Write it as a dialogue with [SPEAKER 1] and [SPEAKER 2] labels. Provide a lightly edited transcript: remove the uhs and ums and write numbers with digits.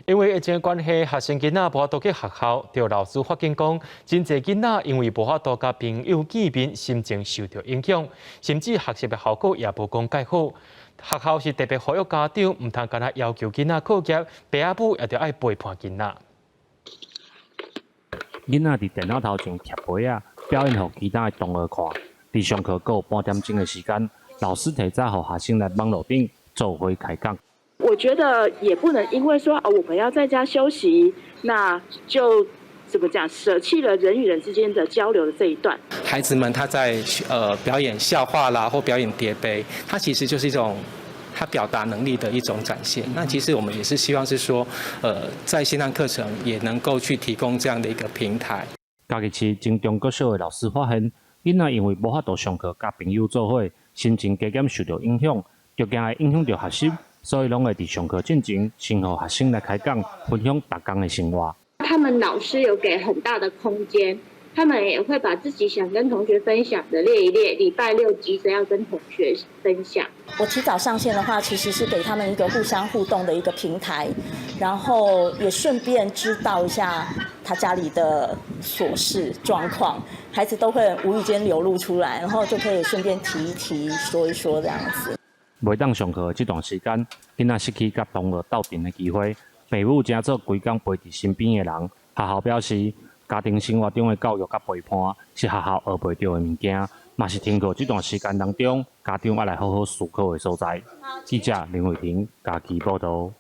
[SPEAKER 1] 因為疫情關係，學生囡仔無法度去學校，著老師發現講，真濟囡仔因為無法度佮朋友見面，心情受著影響，甚至學習的效果也無講蓋好。學校是特別呼籲家長，毋通干焦要求囡仔課業，爸仔母也著愛陪伴囡仔。
[SPEAKER 2] 囡仔佇電腦頭前疊杯仔，表演予其他的同學看。佇上課閣有半點鐘的時間，老師提早予學生來網路頂做伙開講。
[SPEAKER 3] 我覺得也不能因為說哦，我們要在家休息，那就怎麼講，捨棄了人與人之間的交流的這一段。
[SPEAKER 4] 孩子們他在表演笑話啦，或表演疊杯，他其實就是一種他表達能力的一種展現。那其實我們也是希望是說，在線上課程也能夠去提供這樣的一個平台。
[SPEAKER 2] 嘉義市精忠國小的老師發現，囡仔因為無法度上課，佮朋友做伙，心情加減受著影響，就驚會影響著學習。所以，攏會佇上課進前，先予學生來開講，分享逐工的生活。
[SPEAKER 5] 他們老師有給很大的空間，他們也會把自己想跟同學分享的列一列，禮拜六急着要跟同學分享。
[SPEAKER 6] 我提早上線的話，其實是給他們一個互相互動的一個平台，然後也順便知道一下他家裡的瑣事狀況，孩子都會無意間流露出來，然後就可以順便提一提、說一說這樣子。
[SPEAKER 2] 袂當上課的這段時間，囡仔失去佮同學鬥陣的機會，爸母成做規工陪佇身邊的人。學校表示，家庭生活中的教育佮陪伴是學校學袂著的物件，嘛是停課這段時間當中，家長愛來好好思考的所在。記者林慧婷嘉義報導。